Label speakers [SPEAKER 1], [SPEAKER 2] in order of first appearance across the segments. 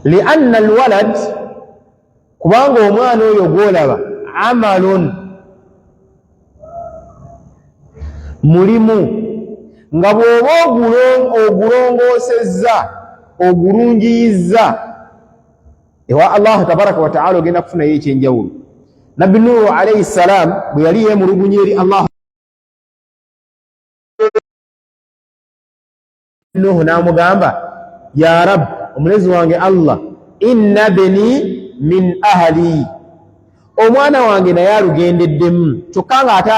[SPEAKER 1] Lianna alwalad, kubanga omwana oyo gwolaba amalun, mulimu, nga bw'oba ogulongoosezza, ogulungiyizza ewa Allahu tabaraka wataala, ogenda kufunayo ekyenjawulo. Nabbi Nuhu alaihi ssalam bwe yali yeemulugunya eri Allah, Nuhu n'amugamba, ya Rab, omulezi wange Allah, inna beni min ahali, omwana wange naye alugendeddemu, kyokka nga ate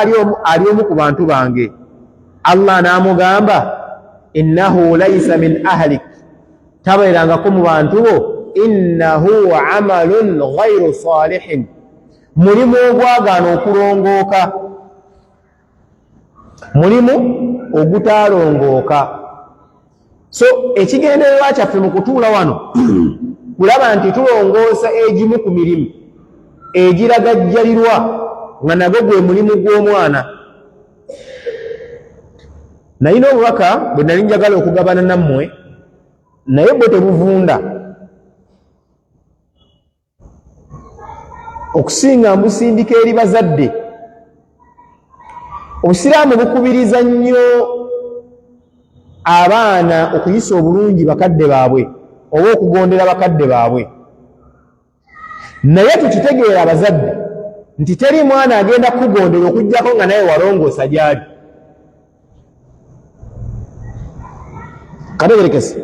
[SPEAKER 1] ali omu ku bantu bange. Allah n'amugamba, innahu laisa min ahalik, tabeerangako mu bantu bo, innahu amalun ghairu salihin, mulimu ogwagaana okulongooka, mulimu ogutaalongooka. So ekigendererwa kyaffe mu kutuula wano kulaba nti tulongoosa egimu ku mirimu egiragajjalirwa, nga nagwo gwe mulimu gw'omwana. Nalina obubaka bwe nali njagala okugabana nammwe, naye bwe tebuvunda okusinga mbusindika eri bazadde. Obusiraamu bukubiriza nnyo abaana okuyisa obulungi bakadde baabwe oba okugondera bakadde baabwe, naye tukitegeera abazadde nti teri mwana agenda kukugondera okuggyako nga naye walongoosa gy'ali. Kategerekese.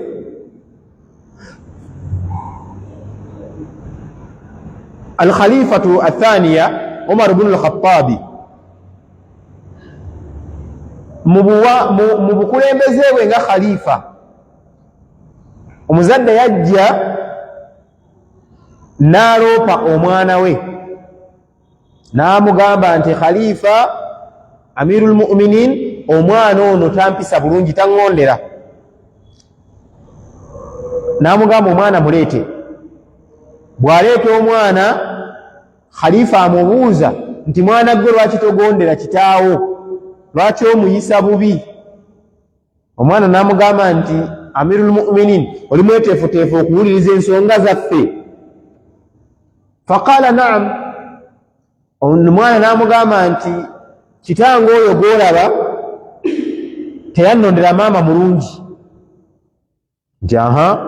[SPEAKER 1] Alkhalifatu athaniya Umar bunu Lkhatabi mu bukulembeze bwe nga khalifa, omuzadde yajja n'aloopa omwana we n'amugamba nti, khalifa amiru lmuminin, omwana ono tampisa bulungi, taŋŋondera. N'amugamba, omwana muleete. Bw'aleeta omwana, khalifa amubuuza nti, mwana gwe, lwaki togondera kitaawo? Lwaki omuyisa bubi? Omwana n'amugamba nti, amiru lmuminin, oli mweteefuteefu okuwuliriza ensonga zaffe? Faqala naam. Omwana n'amugamba nti, kitange oyo gw'olaba teyannondera maama mulungi. Nti aha.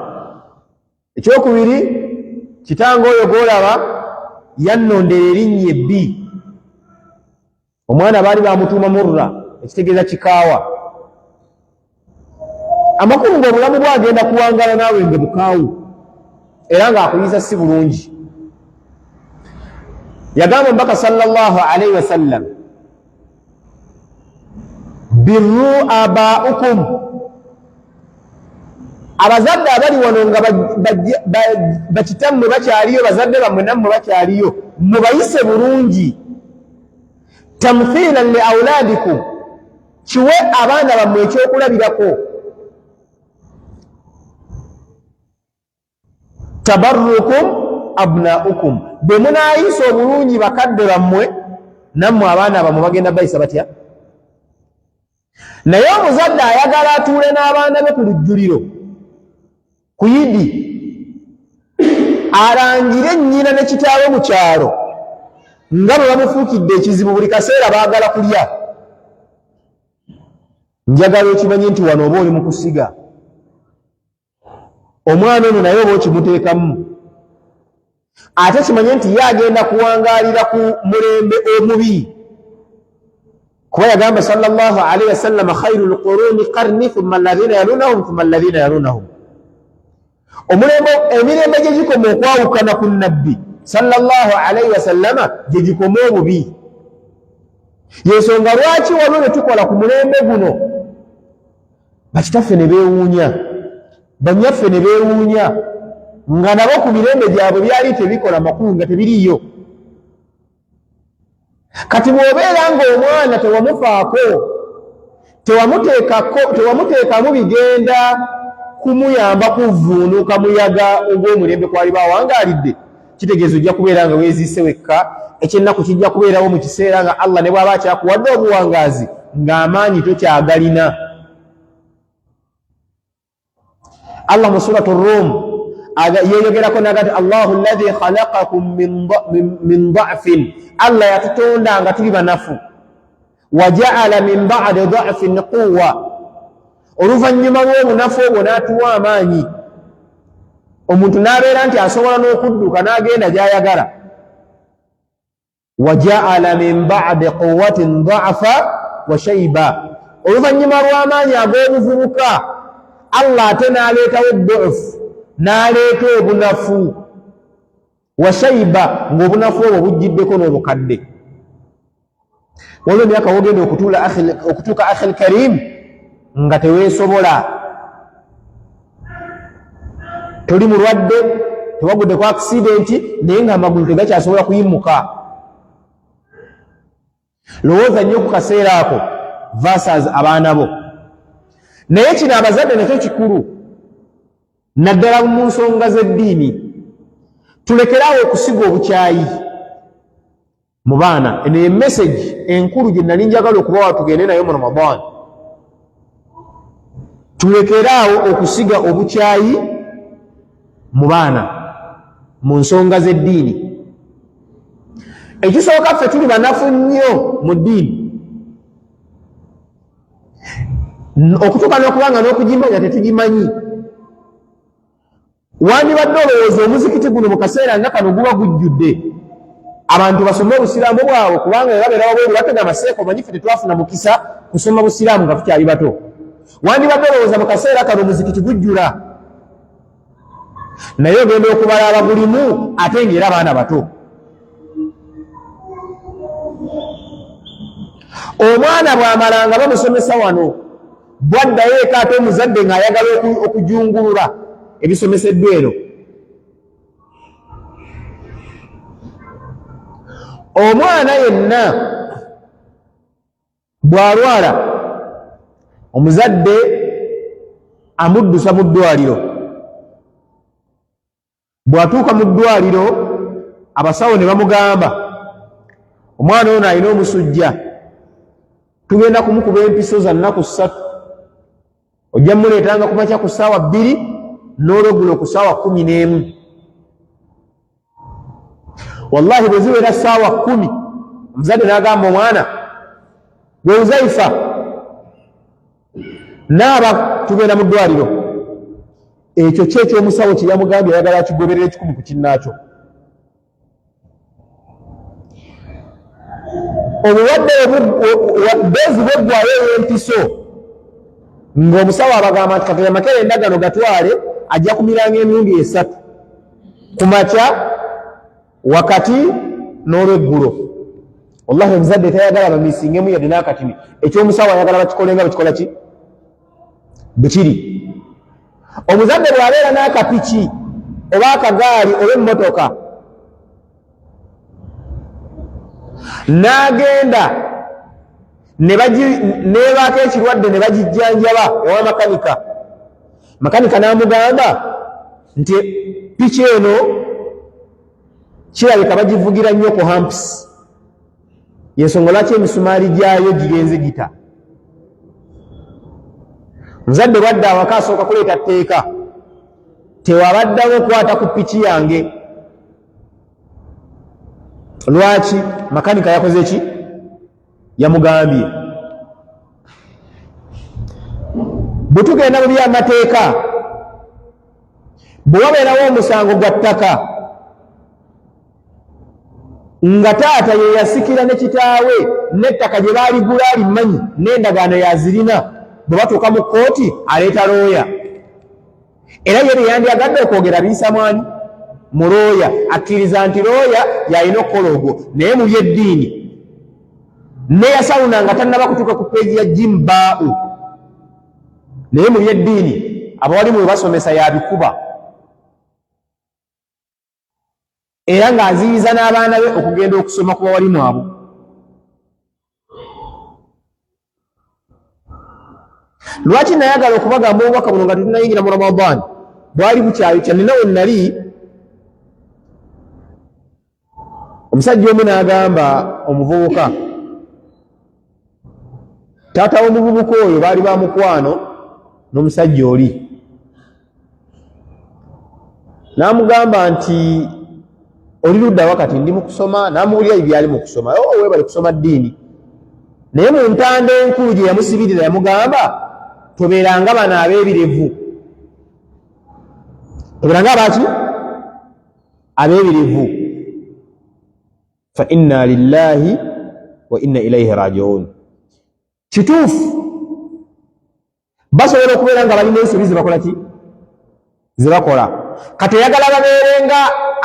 [SPEAKER 1] Ekyokubiri, kitange oyo gw'olaba yannondera erinnya ebbi. Omwana baali bamutuuma Murra, ekitegeeza kikaawa. Amakulu ng'obulamu bwe agenda kuwangaala naawe nga bukaawu era ng'akuyisa si bulungi. Yagamba omubaka sallallahu alaihi wasallam, birru abaukum. Abazadde abali wano nga bakitammwe bakyaliyo, bazadde bammwe nammwe bakyaliyo, mubayise bulungi. Tamthilan li auladikum, kiwe abaana bammwe ekyokulabirako. Tabarrukum abnaukum, bwe munaayisa obulungi bakadde bammwe, nammwe abaana bammwe bagenda bayisa batya? Naye omuzadde ayagala atuule n'abaana be ku lujjuliro ku yidi, alangire nnyina ne kitaawe mu kyalo nga bwe bamufuukidde ekizibu, buli kaseera baagala kulya. Njagala okimanye nti wano oba oli mu kusiga omwana ono, naye oba okimuteekamu. Ate kimanye nti ye agenda kuwangaalira ku mulembe omubi, kuba yagamba sallallahu alaihi wasallam, khairu lquruni qarni thumma alladhina yalunahum thumma alladhina yalunahum. Omulembe, emirembe gye gikoma okwawukana ku nabbi sallallahu alaihi wasallama, gye gikoma obubi. Yensonga lwaki waliwo bye tukola ku mulembe guno, bakitaffe ne beewuunya, bannyaffe ne beewuunya, nga nabo ku mirembe gyabwe byali tebikola makulu, nga tebiriiyo. Kati bw'obeera ng'omwana tewamufaako, tewamuteekamu bigenda kumuyamba kuvvuunuka muyaga ogw'omulembe kwali bawangaalidde, kitegeeza ojja kubeera nga weeziise wekka. Ekyennaku kijja kubeerawo mu kiseera nga Allah ne bw'aba akyakuwadde obuwangaazi, ng'amaanyi tokyagalina. Allah mu suratu Rum Yeyogerako naga ti Allahu alladhi khalaqakum min dhafin, Allah yatutonda nga tuli banafu, wajaala min badi dhafin quwa, oluvannyuma lw'obunafu obwo n'atuwa amaanyi, omuntu n'abeera nti asobola n'okudduka n'agenda gy'ayagala. Wajaala min badi quwatin dhaafa wa shaiba, oluvannyuma lw'amaanyi ag'obuvubuka Allah ate n'aleetawo duufu, n'aleeta obunafu, wa shaiba, ng'obunafu obwo bujjiddeko n'obukadde. Waliwo emyaka wogenda okutuuka, akhil karim, nga teweesobola, toli mulwadde, tewagudde ku akisidenti, naye nga amagulu tegakyasobola kuyimuka. Lowooza nnyo ku kaseera ako versus abaana bo. Naye kino abazadde nakyo kikulu, naddala mu nsonga z'eddiini. Tulekeraawo okusiga obukyayi mu baana. Eno ye message enkulu gye nali njagala okubawa, tugende nayo mu Ramadan. Tulekeraawo okusiga obukyayi mu baana mu nsonga z'eddiini. Ekisooka, ffe tuli banafu nnyo mu ddiini, okutuuka n'okuba nga n'okugimanya tetugimanyi. Wandibadde olowooza omuzikiti guno mu kaseera nga kano guba gujjudde abantu basome obusiraamu bwabwe, kubanga babeera wabweru batega amaseeko, omanyi ffe tetwafuna mukisa kusoma busiraamu nga tukyali bato. Wandibadde olowooza mu kaseera kano omuzikiti gujjula, naye ogenda okubala abagulimu ate ngaera abaana bato. Omwana bw'amalanga bamusomesa wano, bwaddayo eka ate omuzadde ng'ayagala okujungulula ebisomeseddwa eno. Omwana yenna bw'alwala, omuzadde amuddusa mu ddwaliro. Bw'atuuka mu ddwaliro, abasawo ne bamugamba, omwana ono alina omusujja, tugenda kumukuba empiso za nnaku 3, ojja muleetanga ku makya ku ssaawa 2 n'olweggulo ku ssaawa 11. Wallahi, bwe ziwera ssaawa 10, omuzadde n'agamba omwana, gwe Uzaifa, naaba, tugenda mu ddwaliro. Ekyo ki ekyomusawo kye yamugambye ayagala akigoberera ekikumi ku kinnaakyo. Obulwadde doozi bweggwayo ey'empiso, ng'omusawo abagamba nti kati amakerenda gano gatwale, ajja kumiranga emirundi esatu, ku makya, wakati n'olweggulo. Wallahi, omuzadde tayagala bamisingemu yadde n'akatini. Ekyomusawo ayagala bakikole nga bwekikola ki bwekiri. Omuzadde bw'abeera n'akapiki oba akagaali oba emmotoka n'agenda nebaako ekirwadde ne bagijjanjaba ewa makanika, makanika n'amugamba nti piki eno kirabika bagivugira nnyo ku humps, yensonga lwaki emisumaali gyayo gigenze gita. Omuzadde bwadde awaka asooka kuleeta tteeka, tewabaddawo okukwata ku piki yange. Lwaki? Makanika yakoze ki? Yamugambye. Bwe tugenda mu byamateeka, bwe wabeerawo omusango gwa ttaka nga taata ye yasikira ne kitaawe n'ettaka gye baaligula alimanyi n'endagaano yazirina, bwe batuuka mu kkooti aleeta looya, era ye bye yandyagadde okwogera biyisa mwani? Mu looya. Akkiriza nti looya yalina okukola ogwo. Naye mu byeddiini, neyasawuna nga tannaba kutuuka ku peegi ya jimbaau, naye mu byeddiini abawalimu bwe basomesa yabikuba, era ng'aziyiza n'abaana be okugenda okusoma ku bawalimu abo. Lwaki nayagala okubagamba obubaka buno nga tetunayingira mu Ramadan? Bwali bukyayokya. Nina we nali, omusajja omu n'agamba omuvubuka, taata w'omuvubuka oyo baali ba mukwano n'omusajja oli. N'amugamba nti oli ludda wakati ndi mu kusoma, n'amuwulira byali mu kusoma. Oh, weebale kusoma ddiini. Naye mu ntanda enkulu gye yamusibirira yamugamba, tobeeranga bano ab'ebirevu, tobeeranga abaaki ab'ebirevu. Fa inna lillahi wa inna ilaihi rajiun. Kituufu basobola okubeera nga balina ensobi zebakola ki zebakola, kati oyagala babeere nga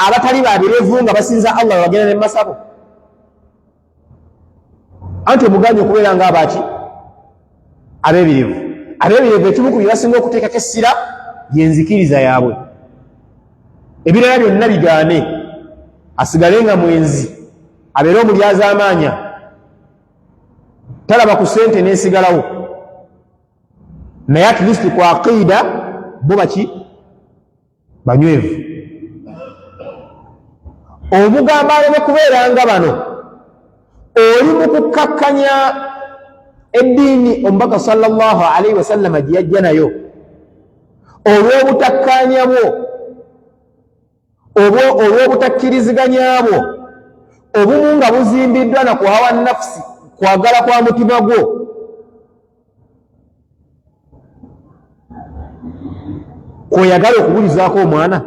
[SPEAKER 1] abatali babirevu nga basinza Allah bagenda ne masabo, anti omuganye okubeera nga abaki abebirevu. Abebirevu ekimu ku bye basinga okuteekako essira yenzikiriza yaabwe, ebirala byonna bigaane, asigale nga mwenzi, abeere omulyazaamaanya, talaba ku sente nesigalawo, naye at least ku aqiida bo baki banywevu. Omugamba aleme kubeera nga bano, oli mu kukkakkanya eddiini omubaka sallallahu alaihi wasallama gye yajja nayo olw'obutakkaanya bwo, olw'obutakkiriziganya bwo obumu nga buzimbiddwa na kuhawa nafusi, kwagala kwa mutima gwo. Kwoyagala okubulizaako omwana,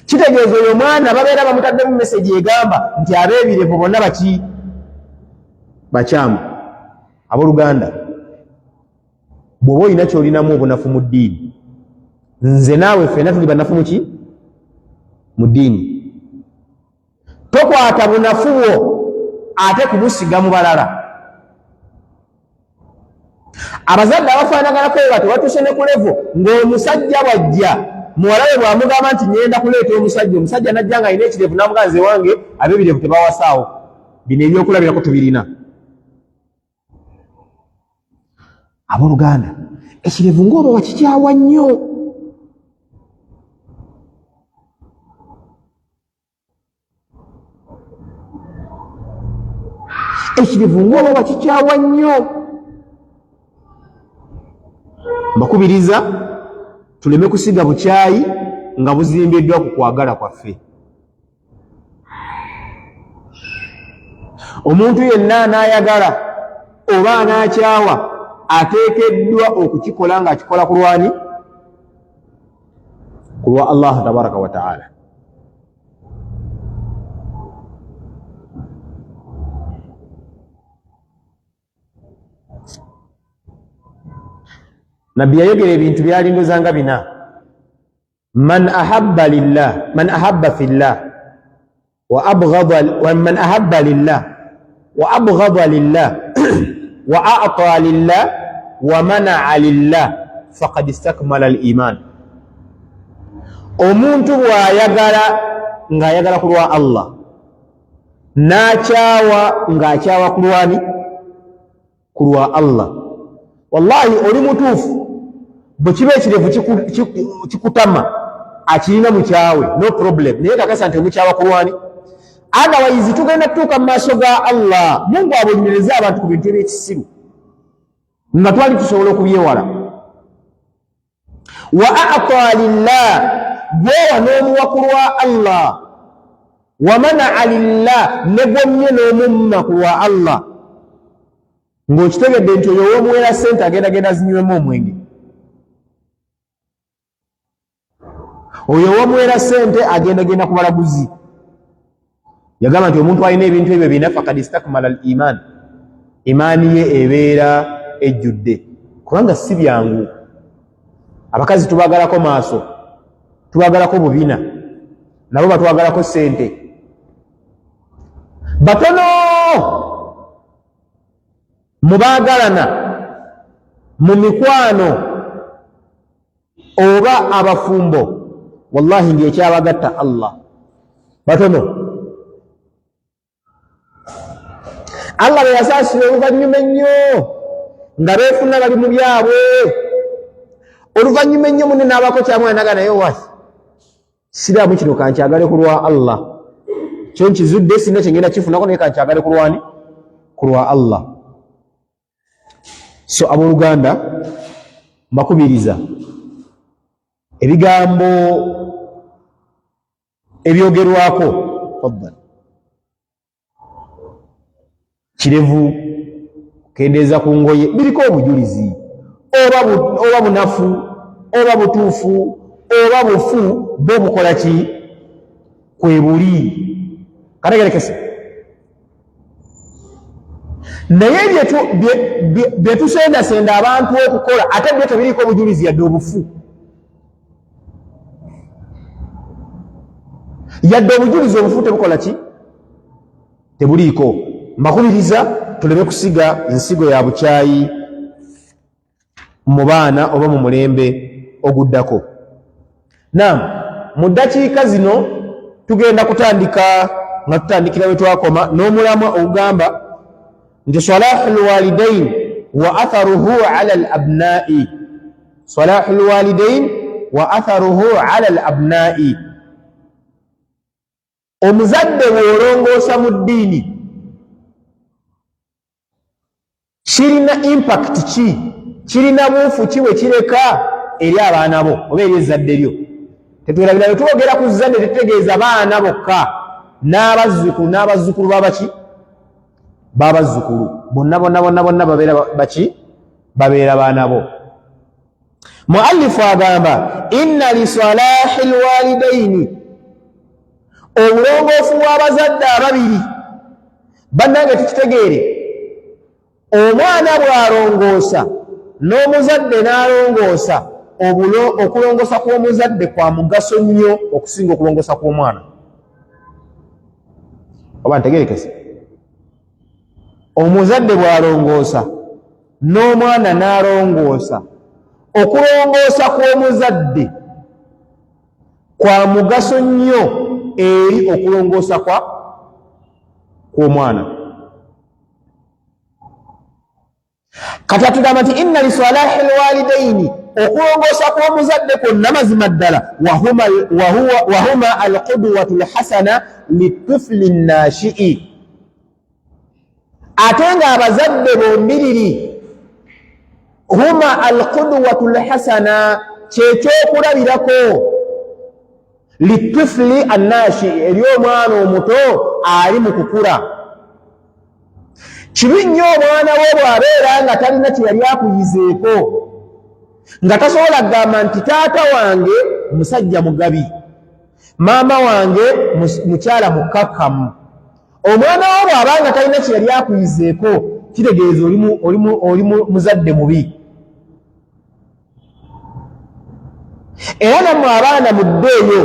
[SPEAKER 1] kitegeeza oyo omwana babeera bamutaddemu mesegi egamba nti abeebirevu bonna baki bakyamu. Abooluganda, bw'oba olina ky'olinamu obunafu mu ddiini, nze naawe ffenna tuli banafu muki mu ddiini, tokwata bunafu bwo ate kubusiga mu balala. Abazadde abafaanaganako bwe batyo batuuse ne ku levo ng'omusajja bw'ajja, muwala we bw'amugamba nti ŋŋenda kuleeta omusajja, omusajja n'ajja ng'alina ekirevu n'amugamba nze wange ab'ebirevu tebawasaawo. Bino ebyokulabirako tubirina. Abooluganda, ekirevu ng'oba wakikyawa nnyo. Ekirevu ng'oba wakikyawa nnyo. Mbakubiriza tuleme kusiga bukyayi nga buzimbiddwa ku kwagala kwaffe. Omuntu yenna anaayagala oba anaakyawa ateekeddwa okukikola ng'akikola ku lwani? Ku lwa Allah tabaraka wa taala. Nabbi yayogera ebintu byalindoza nga bina: man ahabba lillah, man ahabba fillah wa abghada, wa man ahabba lillah wa abghada lillah wa a'ta lillah wa mana'a lillah faqad istakmala al-iman. Omuntu bw'ayagala ng'ayagala ku lwa Allah, n'akyawa ng'akyawa ku lwani? Ku lwa Allah. Wallahi oli mutuufu, bwe kiba ekirevu kikutama akirina mukyawe, no problem, naye kakasa nti omukyawa ku lwani? Otherwise tugenda tutuuka mu maaso ga Allah, Mungu abonereze abantu ku bintu ebyekisiru nga twali tusobola okubyewala. Wa ata lillah, gwowa n'omuwa ku lwa Allah. Wa manaa lillah, ne gwomye n'omumma ku lwa Allah, ng'okitegedde nti oyo ow'omuweera ssente agendagenda zinywemu omwenge, oyo ow'omuweera ssente agendagenda ku balaguzi. Yagamba nti omuntu alina ebintu ebyo bina, fakad istakmala al iman, imaani ye ebeera ejjudde. Kubanga si byangu, abakazi tubagalako maaso, tubagalako bubina, nabo batwagalako ssente batono mubaagalana mu mikwano oba abafumbo, wallahi ndi ekyabagatta Allah batono. Allah bwe yasaasira oluvannyuma ennyo nga beefuna bali mu byabwe, oluvannyuma ennyo munne n'abaako kyamwanaga naye wahi siraamu kino kankyagale ku lwa Allah, kyo nkizudde sirina kyengenda kifunako, naye kankyagale ku lwani? Ku lwa Allah. So abooluganda, mbakubiriza ebigambo Ebyogerwako faddal kirevu, kukendeeza ku ngoye, biriko obujulizi oba bunafu oba butuufu oba bufu, bo bukola ki kwebuli kategerekese. Naye byetusendasenda abantu okukola ate byo tebiriiko obujulizi yadde obufu, yadde obujulizi obufu tebukola ki, tebuliiko. Mbakubiriza tuleme kusiga nsigo ya bukyayi mu baana oba mu mulembe oguddako. Naam, mu ddakiika zino tugenda kutandika nga tutandikira we twakoma n'omulamwa ogugamba nti salahu lwalidain wa atharuhu ala al abnai. Salahu lwalidain wa atharuhu ala al abnai. Omuzadde bw'olongoosa mu ddiini kirina impact ki, kirina buufu ki bwe kireka eri abaana bo oba eri ezzadde lyo. Tetwerabira bwe twogera ku zzadde tetutegeeza baana bokka, n'abazzukulu n'abazzukulu babaki, babazzukulu bonna bonna bonna bonna babeera baki, babeera baana bo. Muallifu agamba inna lisalahi lwalidaini, obulongoofu bw'abazadde ababiri. Bannange tukitegeere, omwana bw'alongoosa n'omuzadde n'alongoosa, okulongoosa kw'omuzadde kwa mugaso nnyo okusinga okulongoosa kw'omwana. Oba ntegerekese, omuzadde bw'alongoosa n'omwana n'alongoosa, okulongoosa kw'omuzadde kwa mugaso nnyo eri okulongoosa kwa kw'omwana. Kati atugamba nti inna lisalahi lwalidaini, okulongoosa kw'omuzadde kwonna mazima ddala wahuma alqudwatu lhasana litifli nashii, ate ng'abazadde bombiriri huma alqudwatu lhasana, kyekyokulabirako litifli annashi, eri omwana omuto ali mu kukula. Kibi nnyo omwana wo bw'abeera nga talina kye yali akuyizeeko, nga tasobola kugamba nti taata wange musajja mugabi, maama wange mukyala mukkakkamu. Omwana wo bw'aba nga talina kye yali akuyizeeko, kitegeeza oli muzadde mubi. Era nammwe abaana muddeeyo,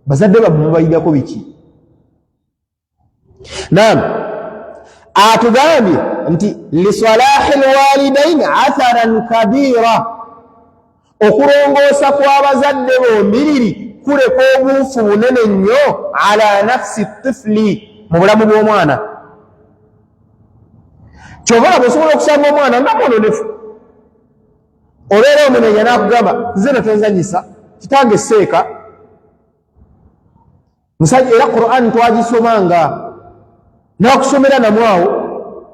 [SPEAKER 1] bazadde bammwe mubayigako biki? Naam, atugambye nti lisalahi lwalidaini atharan kabira, okulongoosa kw'abazadde bombiriri kuleka obuufu bunene nnyo ala nafsi tifli, mu bulamu bw'omwana. Kyova olaba osobola okusanga omwana nga mwononefu, obeera omunenya n'akugamba nze natonzanyisa kitange seeka musajja, era Qur'an twagisoma nga nakusomera namwawo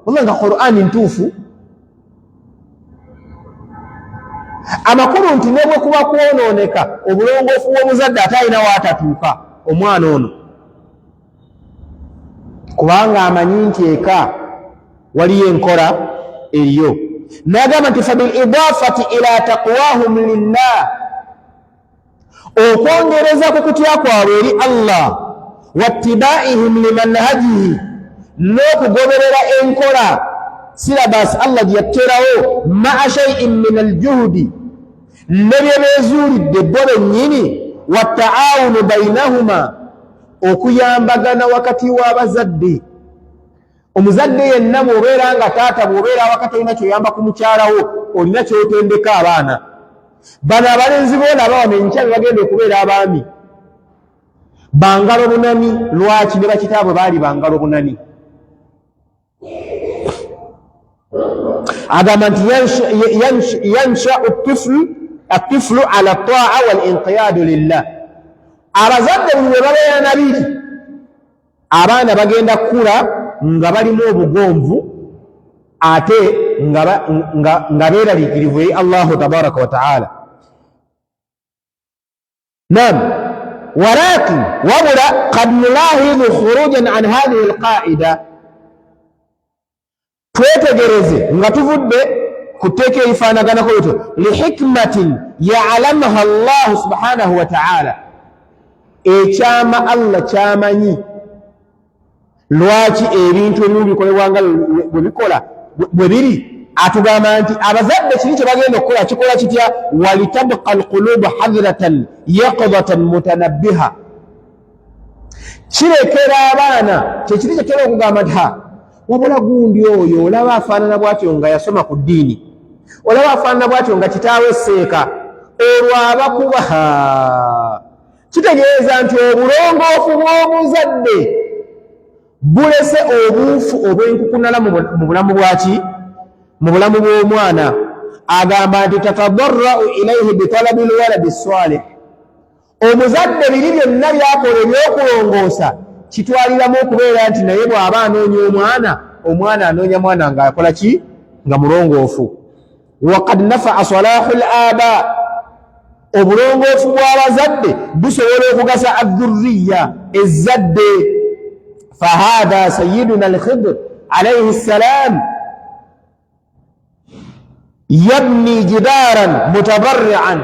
[SPEAKER 1] oba nga Qur'an ntuufu. Amakulu nti ne bwe kuba kwonooneka, obulongoofu bw'omuzadde ate alina waatatuuka omwana ono, kubanga amanyi nti eka waliyo enkola eriyo. N'agamba nti fabilidafati ila taqwahum lillah, okwongereza ku kutya kwabwe eri Allah, wattibaihim limanhajihi, n'okugoberera enkola silabasi Allah gye yatuterawo, maa shaiin min aljuhudi, ne bye beezuulidde bo bennyini, wattaawunu bainahuma, okuyambagana wakati w'abazadde. Omuzadde yenna bw'obeera nga taata, bw'obeera awaka tolina kyoyamba ku mukyala wo, olina ky'otendeka abaana bano abalenzi boolaba wano enkya be bagenda okubeera abaami bangalo bunani. Lwaki ne bakitaabwe baali bangalo bunani? Agamba nti yanshau atiflu ala taa wal inqiyadu lillah. Abazadde buli bwe babeera nabiri, abaana bagenda kukula nga balimu obugonvu ate nga beeraliikirivu eri Allahu tabaraka wa taala. Naam, Walakin, wabula, kad nulahidhu khurujan an hadhihi alqaida, twetegereze nga tuvudde ku tteeka erifaanaganako lityo, lihikmatin yalamuha Llahu subhanahu wataala, ekyama Allah kyamanyi lwaki ebintu ebimu bikolebwa nga bwe bikola bwe biri. Atugamba nti abazadde kiri kye bagenda okukola kikola kitya? Walitabqa alqulubu hadratan yaqdatan mutanabbiha, kirekera abaana kyekiri kyetera okugamba nti ha, wabula gundi oyo olaba afaanana bwatyo nga yasoma ku ddiini, olaba afaanana bwatyo nga kitaawe seeka, olwo abakuba. Kitegeeza nti obulongoofu bw'omuzadde bulese obuufu obw'enkukunala mu bulamu bwaki, mu bulamu bw'omwana. Agamba nti tatadarrau ilaihi bitalabi lwaladi salih, omuzadde biri byonna byakola ebyokulongoosa kitwaliramu okubeera nti naye bw'aba anoonya omwana, omwana anoonya mwana ng'akola ki? Nga mulongoofu. Wakad nafaa salahu l aba, obulongoofu bw'abazadde busobola okugasa adhurriya, ezzadde. Fahatha sayiduna alkhidr alaihi ssalam yabni jidaran mutabarrian.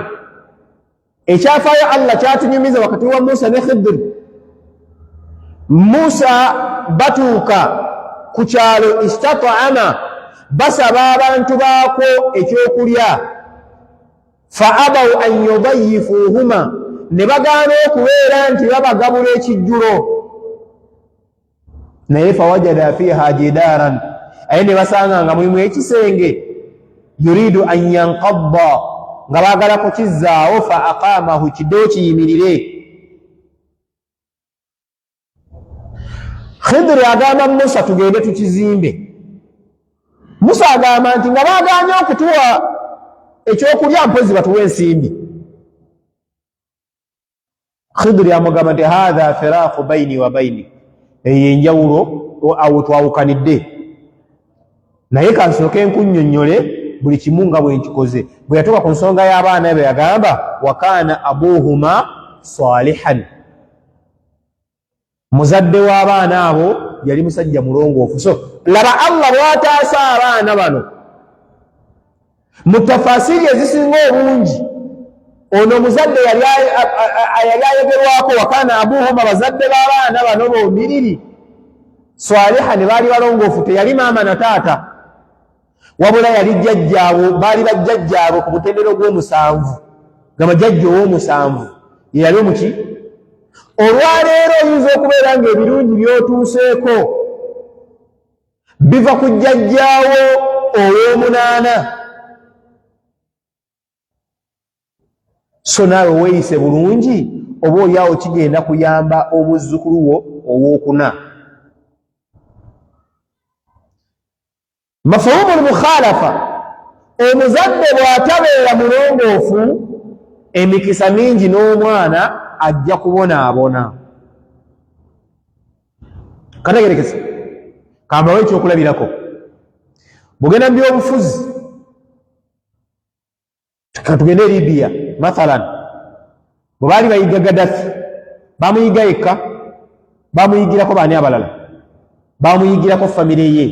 [SPEAKER 1] Ekyafaayo Allah kyatunyumiza wakati wa Musa ne Khidir. Musa batuuka ku kyalo istataama, basaba abantu baakwo ekyokulya, fa abaw an yudayifuuhuma, ne bagaana okubeera nti babagabula ekijjulo. Naye fawajada fiha jidaran, aye ne basanga nga mulimu ekisenge, yuridu an yankadda, nga baagala kukizzaawo, fa aqamahu, kiddewo kiyimirire. Khidiri agamba Musa, tugende tukizimbe. Musa agamba nti nga baagaanye okutuwa ekyokulya, mpozi batuwa ensimbi. Khidiri amugamba nti hatha firaku baini wa bainik, eyo enjawulo awo twawukanidde, naye kansooke nkunnyonnyole buli kimu nga bwe nkikoze. Bwe yatuuka ku nsonga y'abaana be yagamba wakaana abuhuma salihan, muzadde w'abaana abo yali musajja mulongoofu. So laba Allah bw'ataasa abaana bano. Mu tafasiri ezisinga obungi ono omuzadde yali ayogerwako wakaana abuhuma, bazadde b'abaana bano bombiriri swaliha, ne baali balongoofu, teyali maama na taata, wabula yali jjajjaabwe, baali bajjajjaabwe ku mutendera ogw'omusanvu, gamba jjajja ow'omusanvu ye yali omuki. Olwaleero oyinza okubeera ng'ebirungi by'otuuseeko biva ku jjajjaawo ow'omunaana, so naawe weeyise bulungi, oba oliawo kigenda kuyamba omuzzukulu wo ow'okuna. Mafuhumu lmukhalafa, omuzadde bw'atabeera mulongoofu, emikisa mingi n'omwana ajja kubonaabona. Kategerekese, kambawo ekyokulabirako. Bugenda mu byobufuzi, katugende e Libya mathalan, bwe baali bayiga Gaddafi, bamuyiga yekka? Bamuyigirako baani abalala? Bamuyigirako famire ye,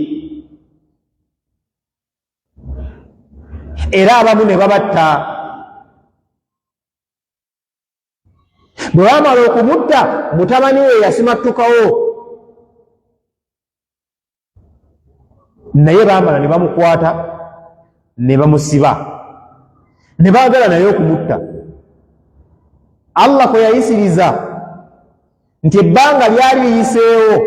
[SPEAKER 1] era abamu ne babatta. Bwe bamala okumutta, mutabani we yasimattukawo, naye baamala ne bamukwata ne bamusiba ne baagala naye okumutta. Allah kwe yayisiriza nti ebbanga lyali liyiseewo,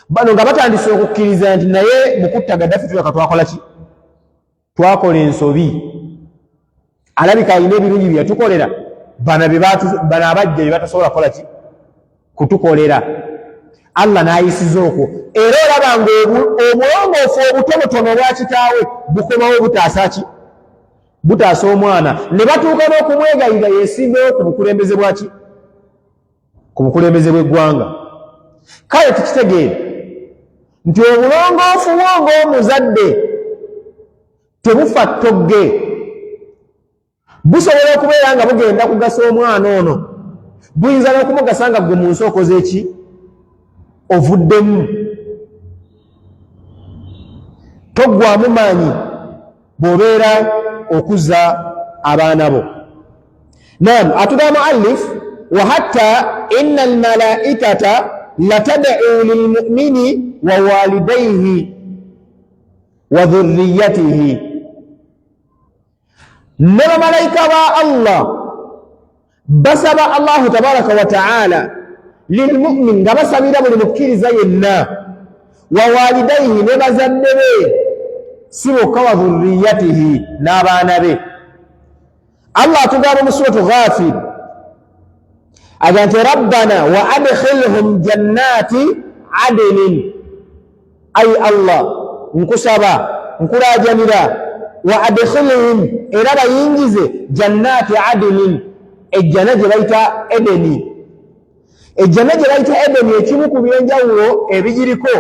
[SPEAKER 1] bano nga batandise okukkiriza nti naye mu kutta Gaddafi tulaka twakola ki? Twakola ensobi, alabika alina ebirungi bye yatukolera, bano abajja bye batasobola kukola ki? Kutukolera. Allah n'ayisiza okwo, era olaba nga obulongoofu obutonotono obwa kitaawe bukomawo, butaasa ki? Butaasa omwana, ne batuuka n'okumwegayirira yesimbewo ku bukulembeze bwaki? Ku bukulembeze bw'eggwanga. Kale tukitegeere nti obulongoofu bwo ng'omuzadde tebufa ttogge, busobola okubeera nga bugenda kugasa omwana ono. Buyinza n'okumugasa nga gwe mu nsi okoze eki ovuddemu. Toggwamu maanyi bw'obeera okuza abaana bo. Naam, atugamba muallif wa hatta inna almalaikata latad'u lilmumini wa walidayhi wa dhurriyatihi, ne bamalayika ba Allah basaba Allahu tabaraka wa taala lilmumin, nga basabira buli mukkiriza yenna, wa walidaihi, ne bazadde be, si bokka, wa dhurriyatihi, n'abaana be. Allah atugamba mu suratu Ghafir aga nti rabbana wa adkhilhum jannati adinin, ayi Allah nkusaba nkulajanira, wa adkhilhum, era bayingize, jannati adinin, ejjana gye bayita Edeni. Ejjana gye bayita Edeni, ekimu ku byenjawulo ebigiriko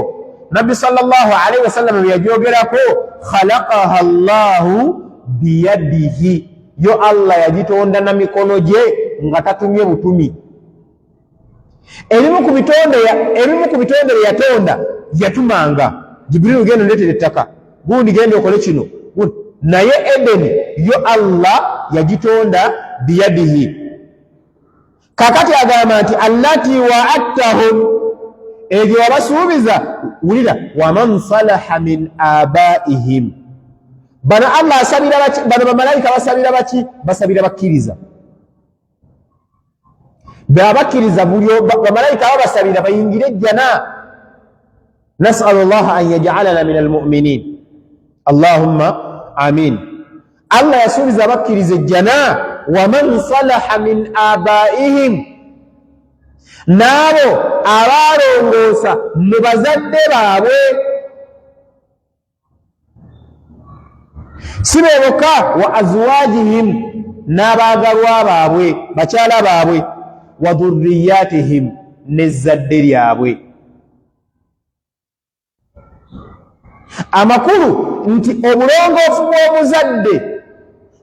[SPEAKER 1] Nabbi sallallahu alaihi wasallam bye yajogerako, khalaqaha Llahu biyadihi, yo Allah yagitonda na mikono gye nga tatumye butumi. Ebimu ku bitonde ebimu ku bitonde bye yatonda yatumanga Jibrilu, genda ondeetere ettaka, gundi genda okole kino, naye Edeni yo Allah yagitonda biyadihi. Kakati agamba nti allati waattahum, egyo wabasuubiza. Wulira, waman salaha min abaihim. Bano Allah asabira, bano bamalayika basabira baki? Basabira bakkiriza. Babakkiriza buli bamalayika babasabira bayingire ejjana. Nasalu llaha an yajalana min almuminin, allahumma amin. Allah yasuubiza abakkiriza ejjana, waman salaha min abaihim, n'abo abaalongoosa mu bazadde baabwe, si be bokka, wa azwajihim, n'abaagalwa baabwe, bakyala baabwe, wa dhurriyatihim, n'ezzadde lyabwe. Amakulu nti obulongoofu bw'omuzadde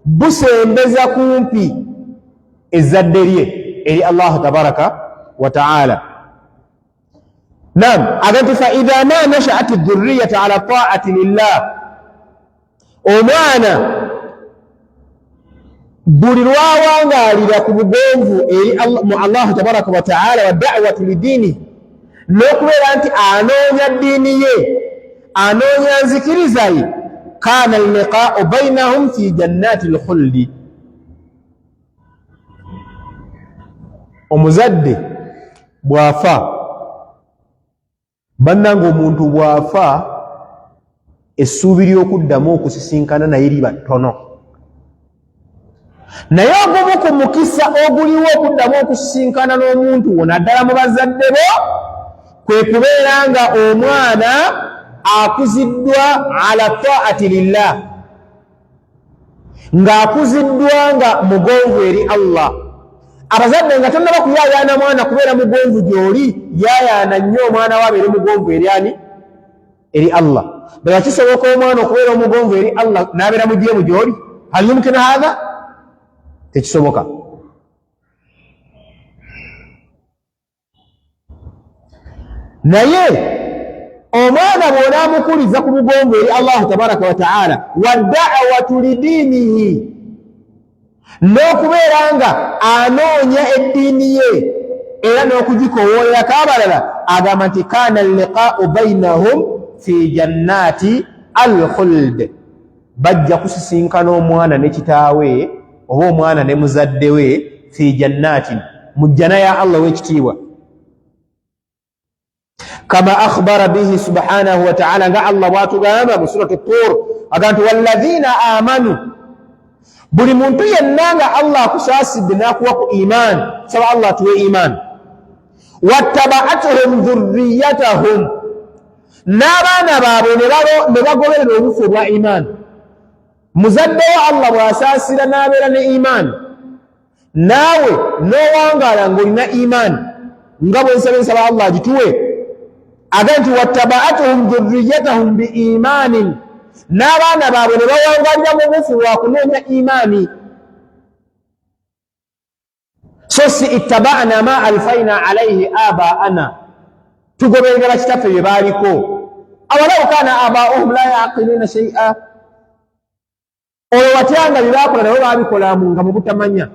[SPEAKER 1] busembeza kumpi ezzadde lye eri Allahu tabaraka wa taala. Nam aga nti faidha ma nashaat dhurriyata ala taati lillah, omwana buli lwawangaalira ku bugonvu eri mu Allahu tabaraka wa taala, wa dawatu lidiini, n'okubeera nti anoonya ddiini ye, anoonya nzikiriza ye, kana alliqaau bainahum fi jannati lkhuldi. Omuzadde bw'afa, bannanga, omuntu bw'afa essuubi ly'okuddamu okusisinkana naye liba ttono, naye ogumu ku mukisa oguliwo okuddamu okusisinkana n'omuntu wo, naddala mu bazadde bo, kwe kubeera nga omwana akuziddwa ala taati lillah, ng'akuziddwa nga mugonvu eri Allah. Abazadde, nga tonnaba kuyaayaana mwana kubeera mugonvu gy'oli, yaayaana nnyo omwana we abeere mugonvu eri ani? Eri Allah. Ddala kisoboka omwana okubeera omugonvu eri Allah n'abeera mujeemu gy'oli? Hal yumkinu hatha? Tekisoboka. Naye omwana bw'onaamukuliza ku bugonvu eri Allahu tabaraka wa taala, wa da'watu lidiinihi, n'okubeera nga anoonya eddiini ye era n'okugikowoolerako abalala, agamba nti kana alliqaau bainahum fi jannati alkhuld, bajja kusisinkana omwana ne kitaawe oba omwana ne muzadde we, fi jannatin, mu jjana ya Allah w'ekitiibwa, kama akhbara bihi subhanahu wa ta'ala, nga Allah bwatugamba mu suratu Tur, aga nti walladhina amanu. Buli muntu yenna nga Allah akusaasidde n'akuwa ku iman, saba Allah atuwe iman, wattabaatuhum dhurriyatahum, n'abaana baabwe ne bagoberera obufu obwa imaani. Muzadde wo Allah bw'asaasira n'abeera ne imaani, naawe n'owangaala ng'olina imaani, nga bwe nsaba ensaba Allah agituwe, aga nti wattabaatuhum dhurriyatahum bi imaanin, n'abaana baabwe ne bawangaalira mu bufu bwa kunoonya imaani. So So si ittabana ma alfaina alaihi abaana, tugoberera bakitaffe bye baaliko. Awalau kana abauhum la yaqiluuna shaia, olwo watya nga bye baakola nabo baabikolamu nga mu butamanya.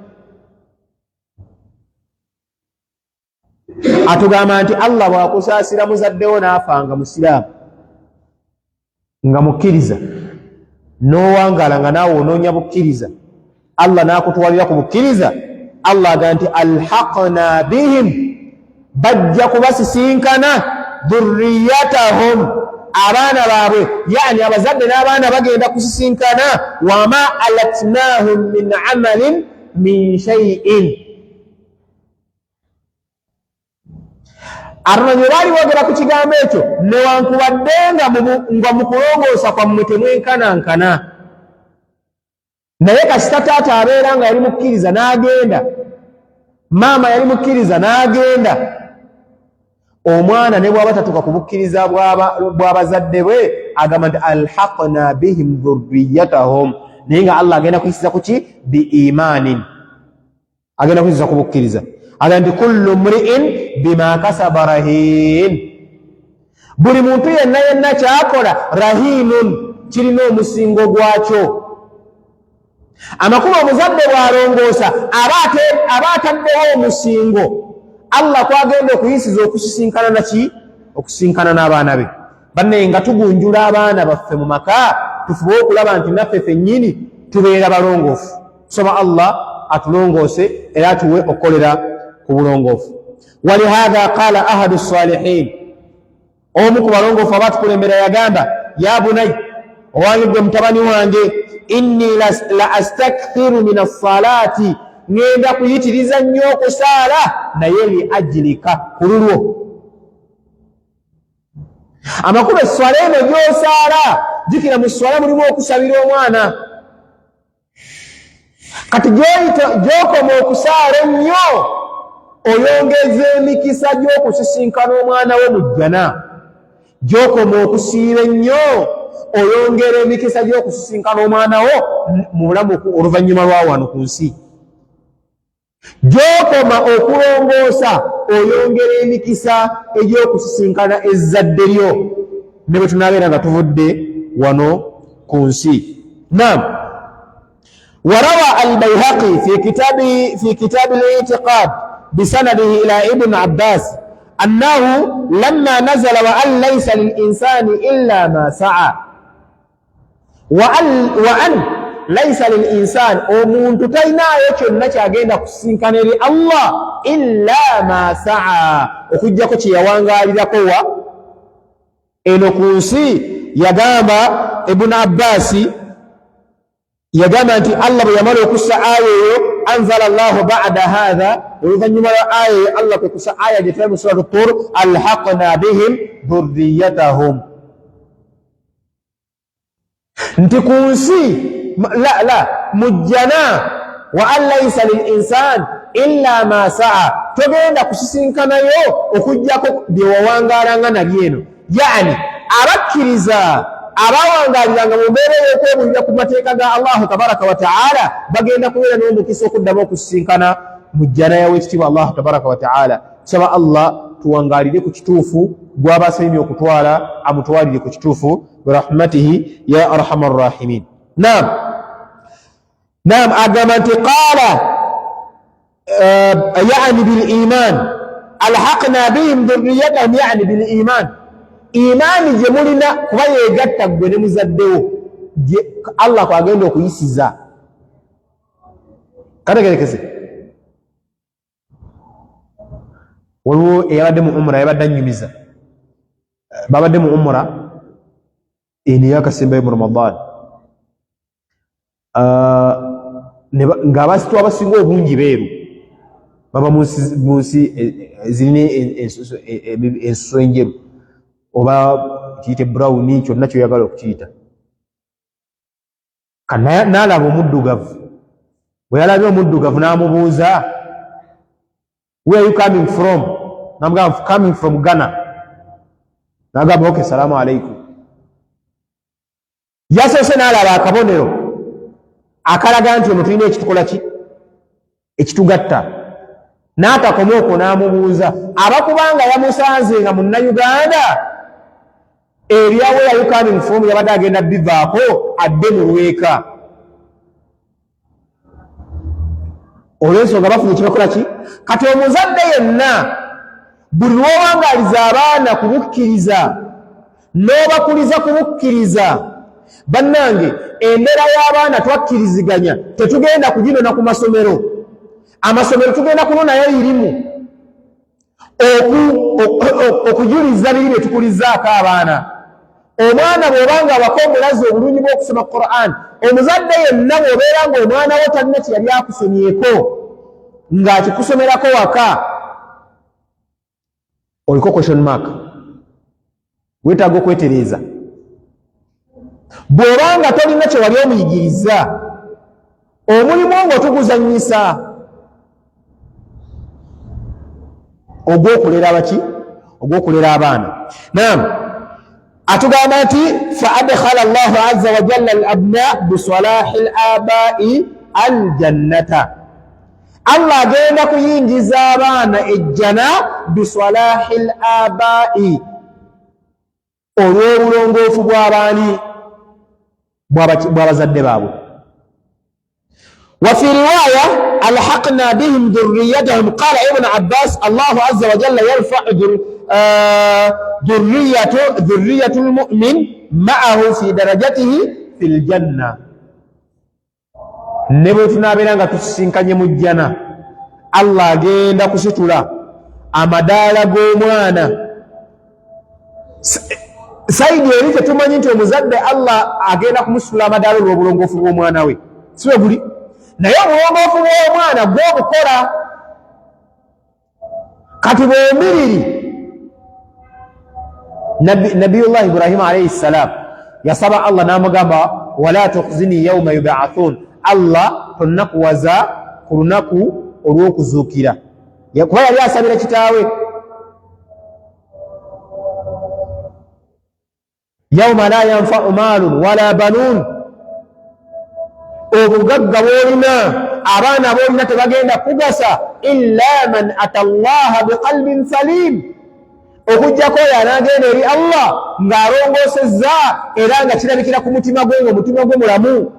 [SPEAKER 1] Atugamba nti Allah bw'akusaasira muzaddewo n'afa nga musiraamu, nga mukkiriza, n'owangaala nga naawe onoonya bukkiriza, Allah n'akutwalira ku bukkiriza, Allah agamba nti alhaqna bihim, bajja kubasisinkana dhurriyatahum, abaana baabwe, yani abazadde n'abaana bagenda kusisinkana, wama alatnahum min amalin min shay'in. Abamanyi baali boogera ku kigambo ekyo, newankubadde nga mu kulongoosa kwammwe temwenkanankana, naye kasita taata abeera nga yali mukkiriza n'agenda, maama yali mukkiriza n'agenda, omwana ne bw'aba tatuuka ku bukkiriza bw'abazadde bwe, agamba nti alhaqna bihim dhurriyatahum, naye nga Allah agenda kuyisiza ku ki? Biimaanin, agenda kuyisiza ku bukkiriza. Agamba nti kullu mri'in bima kasaba rahin, buli muntu yenna yenna kyakola rahinun, kirina omusingo gwakyo. Amakulu, omuzadde bw'alongoosa aba ataddewo omusingo Allah kwagenda okuyisiza okusisinkana naki, okusisinkana n'abaana be. Bannaye, nga tugunjula abaana baffe mu maka, tufube okulaba nti naffe ffennyini tubeera balongoofu. Tusaba Allah atulongoose era atuwe okukolera ku bulongoofu. Walihatha qala ahadu salihin, omu ku balongoofu abatukulembera yagamba, ya bunay, owange gwe mutabani wange, inni la astakthiru min assalati, ŋŋenda kuyitiriza nnyo okusaala, naye li ajilika, ku lulwo. Amakulu, esswala eno gy'osaala, jjukira mu sswala mulimu okusabira omwana. Kati gy'okoma okusaala ennyo, oyongeza emikisa gy'okusisinkana omwana wo mu jjana. Gy'okoma okusiiba ennyo, oyongera emikisa gy'okusisinkana omwana wo mu bulamu oluvannyuma lwa wano ku nsi. Gy'okoma okulongoosa, oyongera emikisa egy'okusisinkana ezzadde lyo ne bwe tunaabeera nga tuvudde wano ku nsi. Nam warawa Albaihaqi fi kitabi litiqad bisanadihi ila Ibn Abbas annahu lamma nazala wa an laysa lilinsani illa ma saa, wa an laisa lil insan, omuntu talinaayo kyonna kyagenda kusisinkana eri Allah illa ma saa, okugjako kye yawangaalirako wa eno ku nsi. Yagamba Ibunu Abbaasi, yagamba nti Allah bwe yamala okussa aya eyo, anzala llahu bada hatha, oluvannyuma lwa aya eyo Allah kwe kussa aya gye tuli mu suratu Tur, alhaqna bihim dhurriyatahum, nti ku nsi la la mujjana, wa an laisa lil insan illa ma saa, togenda kusisinkanayo okugjako bye wawangaalanga nabyo eno. Yani abakkiriza abawangaliranga mu mbeera ey'okwebulira ku mateeka ga Allahu tabaraka wa taala bagenda kubeera n'omukisa okuddamu okusisinkana mu jjana yawekitiibwa Allahu tabaraka wa taala. Tusaba Allah tuwangaalire ku kituufu, gwaba asiimye okutwala amutwalire ku kituufu birahmatihi ya arhamar rahimin. Naam, naam, agamba nti qala yani bil iman, alhaqna bihim dhurriyatahum, yani bil iman, imaani gye mulina kuba yegatta ggwe ne muzaddewo Allah kwagenda okuyisiza. Kategerekese, waliwo eyabadde mu umura, yabadde annyumiza, babadde mu umura eno eyakasembayo mu Ramadan, ng'abasitu abasinga obungi beeru, baba mu nsi zirina ensusu enjeru, oba kiyite brown, kyonna kyoyagala okukiyita. N'alaba omuddugavu, bwe yalabye omuddugavu n'amubuuza, "Where are you coming from?" Namugamba, "Coming from Ghana." Nagamba, "Okay, salamu alaikum." Yasoose n'alaba akabonero akalaga nti ono tulina ekitukola ki, ekitugatta. N'atakoma okwo n'amubuuza abakubanga yamusanze nga munnayuganda ebya where you coming from yabadde agenda bivaako adde mu lweka olw'ensonga bafunye kibakola ki. Kati omuzadde yenna buli lw'owangaaliza abaana ku bukkiriza n'obakuliza ku bukkiriza, bannange embeera y'abaana twakkiriziganya tetugenda kuginona ku masomero. Amasomero tugenda kunonayo irimu okujuliza biri bye tukulizaako abaana. Omwana bw'oba nga awaka omulazi obulungi bw'okusoma Quran, omuzadde yenna bw'obeera ng'omwana wo talina kye yali akusomyeko ng'akikusomerako waka, oliko question mark, weetaaga okwetereeza. Bw'oba nga tolina kye wali omuyigiriza, omulimu ogwo tuguzannyisa ogw'okulera abaki, ogw'okulera abaana. Naam, atugamba nti fa adkhala llahu azza wa jalla al abna bisalahi l abai aljannata, Allah agenda kuyingiza abaana ejjana bisalahi l abai, olw'obulongoofu bw'abaani, bw'abazadde baabwe. Wa fi riwaya alhaqna bihim dhurriyatahum, qala Ibn Abbas Allahu azza wa jalla yarfa'u dhurriyatu lmumin ma'ahu fi darajatihi fi ljanna. Ne bwe tunaabeera nga tusisinkanye mu jjana, Allah agenda kusitula amadaala g'omwana. Saidi eri tetumanyi nti omuzadde Allah agenda kumusitula amadaala olw'obulongoofu bw'omwana we, si bwe guli, naye obulongoofu bw'omwana gw'obukola. Kati bombiriri Nabiyullah Ibrahimu alaihi ssalam yasaba Allah n'amugamba wala tukhzini yauma yubaathun, Allah tonnakuwaza ku lunaku olw'okuzuukira, kuba yali asabira kitaawe yauma la yanfau maalun wala banuun, obugagga bwolina abaana boolina tebagenda kugasa illa man ata llaha biqalbin salim, okujjako oyo anaagenda eri Allah ng'alongoosezza era nga kirabikira ku mutima gwe nga omutima gwe mulamu.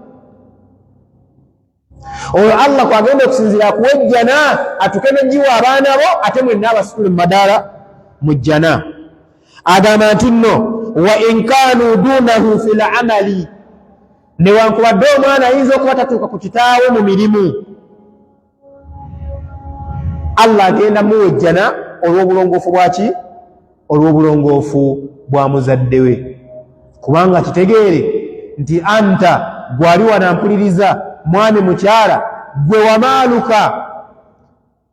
[SPEAKER 1] Oyo Allah kwagenda okusinziira akuwa ejjana atuke negiwa abaana bo ate mwenna abasitule mu madaala mu jjana. Agamba nti nno wa in kanu dunahu fi lamali, newankubadde omwana ayinza okuba tatuuka ku kitaawe mu mirimu, Allah agenda muwa ejjana olw'obulongoofu bwaki, olw'obulongoofu bwa muzadde we. Kubanga kitegeere nti anta gwali wanampuliriza mwami mukyala gwe wamaaluka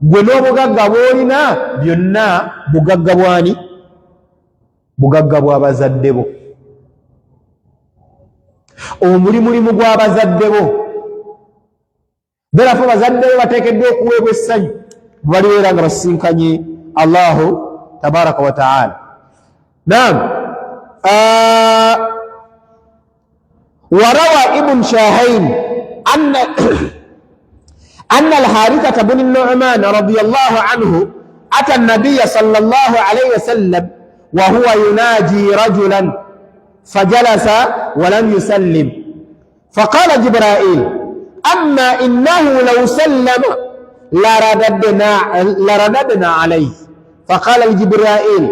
[SPEAKER 1] gwe n'obugagga bw'olina byonna bugagga bwani, bugagga bw'abazadde bo, omulimulimu gw'abazadde bo. Therefore bazadde be bateekeddwa okuweebwa essanyu bwe balibeera nga basisinkanye Allahu tabaraka wa taala. Naam, warawa Ibn Shahain anna Alharithata bni Nu'man radiyallahu anhu ata nabiya sallallahu alayhi wasallam wa huwa yunaji rajulan fajalasa walam yusallim faqala Jibrail amma innahu law sallama laradadna alayhi faqala Jibrail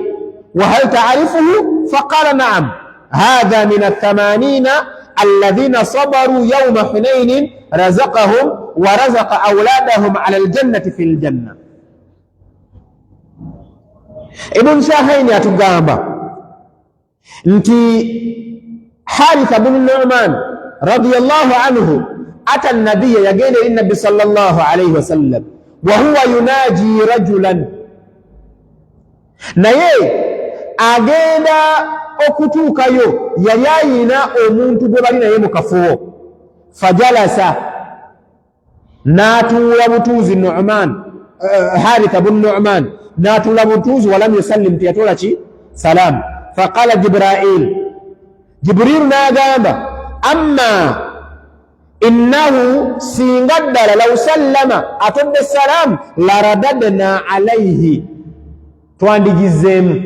[SPEAKER 1] wa hal ta'rifuhu faqala na'am hadha min athamanina alladhina sabaru yawma hunainin razaqahum wa razaqa awladahum ala aljannati fi ljanna. Ibn Shahaini atugamba nti Haritha bunu Nu'man radiyallahu anhu ata nabiya, yagenda eri nabbi sallallahu alaihi wasallam wa huwa yunaji rajulan, naye agenda okutuukayo yali ayina omuntu gwe bali naye mu kafubo, fajalasa, n'atuula butuuzi Nu'man, Haritha bun Nu'man n'atuula butuuzi, walam yusallim, teyatoola ki salam. Faqala Jibrail, Jibrilu n'agamba amma Innahu, singa ddala, law sallama, atodde salaamu, laradadna alaihi, twandigizeemu.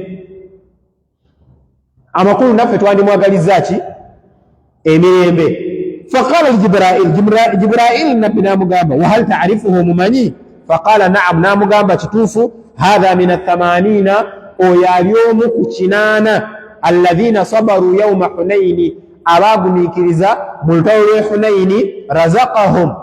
[SPEAKER 1] Amakulu naffe twandimwagalizza ki? Emirembe. Faqala lijibrail, Jibrail nabbi namugamba, wahal taarifuhu, mumanyi? Faqala naam, namugamba kituufu, hatha min athamanina, oyo ali omu ku 80, alladhina sabaru yauma Hunaini, abaagumiikiriza mu lutalo lw'e Hunaini. Razaqahum,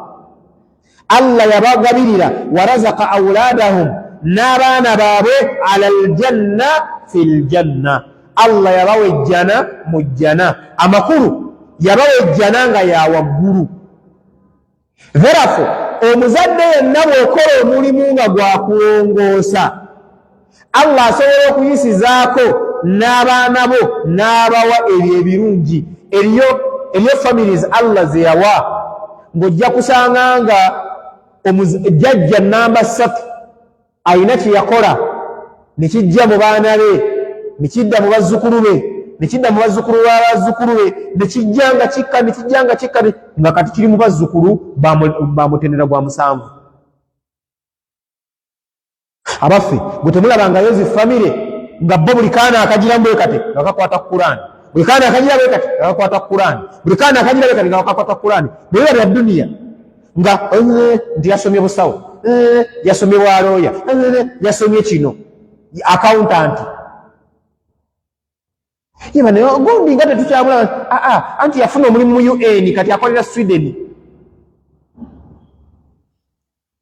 [SPEAKER 1] Allah yabagabirira, warazaka auladahum, n'abaana baabwe, ala aljanna fi ljanna, Allah yabawa ejjana mu jjana. Amakulu yabawa ejjana nga yawaggulu. Therefore omuzadde yenna bw'okola omulimu nga gwakulongoosa, Allah asobola okuyisizaako n'abaana bo n'abawa ebyo ebirungi. Eriyo families Allah ze yawa ng'ojja kusanga nga jjajja namba 3 ayina kye yakola ne kijja mu baana be, ne kidda mu bazzukulu be, ne kidda mu bazzukulu b'abazzukulu be, ne kijja nga kikka, ne kijja nga kikka, nga kati kiri mu bazzukulu ba mutendera gwa musanvu. Abaffe, gwe temulabangayo zi famire nga bo buli kaana akagiramu bwe kati nga kakwata Kurani, buli kaana akagira bwe kati nga kakwata Kurani, buli kaana akagira bwe kati nga kakwata Kurani, bwe biba bya duniya nga nti yasomye busawo, yasomye bwalooya, yasomye kino, accountant, yeba naye gundi nga tetukyamulaba. Aa, anti yafuna omulimu mu UN, kati akolera Sweden.